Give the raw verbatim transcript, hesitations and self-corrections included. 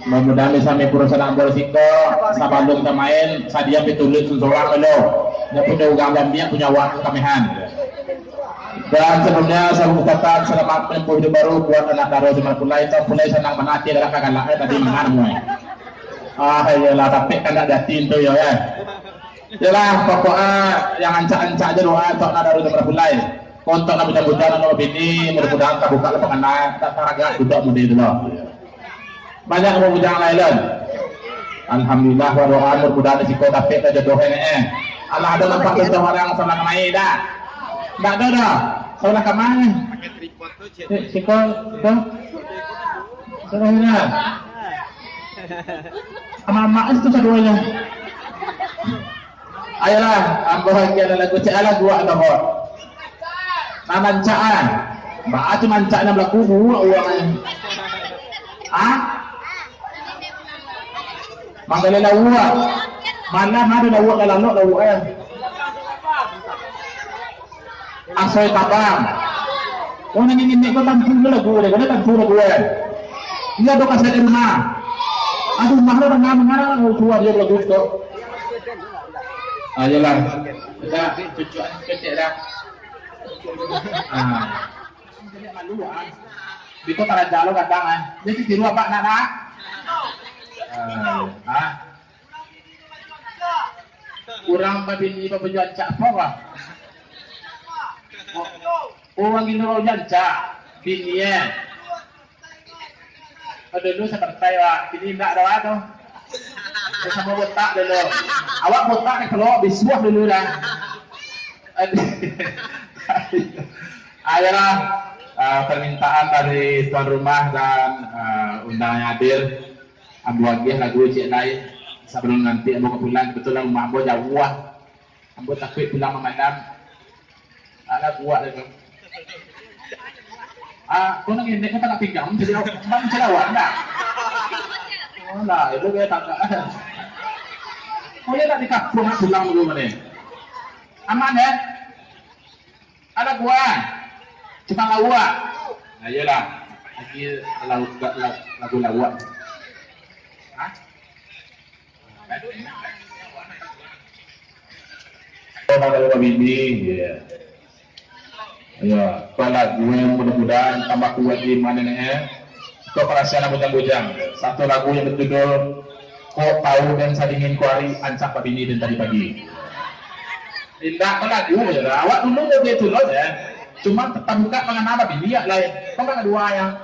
Mudah-mudahan bisa mangikuti sanak bola siko, sabalun ka main, sadia pituluik surang dulu. Nyo punyo urang Jambi, punyo awak Kamehan. Dan sebelumnya, saya mengucapkan selamat menempuh hidup baru buat anak daro Jamal Pulai. Tau Pulai sanang bana ati, galak ka galak, eh, tadi mangan, eh. Ah, iyolah, tapi kandak di ati tu, yo, eh. Iyolah, pokoknya yang rancak-rancak aja doa untuk anak daro Jamal Pulai. Untuk anak bujang-bujang, anak bini, mudah-mudahan tabuka lapangan, tak taragak budak muda tu lah. Banyak urang bujang lain, Lon. Alhamdulillah, waroan mudah-mudahan di siko dapek lah jodoh ni, eh. Alah, ado nampak contoh urang sabalah kamari dak? Ndak ado doh. Sabalah kamari. Eh, siko, siko. Sabalah ni. Amak-amak itu saduanyo. Ayolah, ambo bagian lagu cek alah buak dah, Bot. Nah, mancak ah. Baa tu mancak nan balaku buak urang ai. Ah? Manggali lauak. Malam ado lauak, lah lalok lauak ai. Asoi tabang. Oh, nan ini ko tantu lagu, ko tantu lagu, eh. Iyo, ado kaset di rumah. Aduh, mah lo danga mangana, oh, tuah dia lagu tu. Ayolah. Dah, cucuk, cucuk dah. Ah. Malu, ah. Biko taraja lo gadang, ah. Jadi tiru apa nak, nak? Ah, ah. Urang babini bapajuang cak apo, Bang? Oh, urang gilo bapajuang cak bini, eh. Oh, dulu sapartai, Wak. Kini indak doh, Wak, tu. Samo botak dulu. Awak botak ni kalau bisuah dulu dah. Aduh. Ayolah, ah, permintaan dari tuan rumah dan, ah, undangan yang hadir. Ambo agiah lagu ciek lai, sabalun nanti ambo ka pulang. Kebetulan rumah ambo jauah. Ambo takuik pulang mamalam. Alah, buak dah tu. Ah, kau nang ngendek kau tak nak pinggang, jadi bang cari awak ndak? Alah, itu dia tak nak. Kau ya nak di kampung, nak pulang dulu mana? Aman, ya? Alah, buak. Cuma lauak. Nah, iyalah. Lagi lau-, la-, lagu lauak. Hah? Kalau babini, ya. Ya, kalau gue mudah-mudahan tambah kuat di mana ni, eh. Kau perasaan bujang-bujang. Satu lagu yang berjudul Kok Tahu dan Sadingin Ko Ari, ancak babini dan tadi pagi. Indak, kau lagu je lah. Awak dulu dia tu loh, ya. Cuma tetap buka mengenal babini, ya, lain. Kau kan dua yang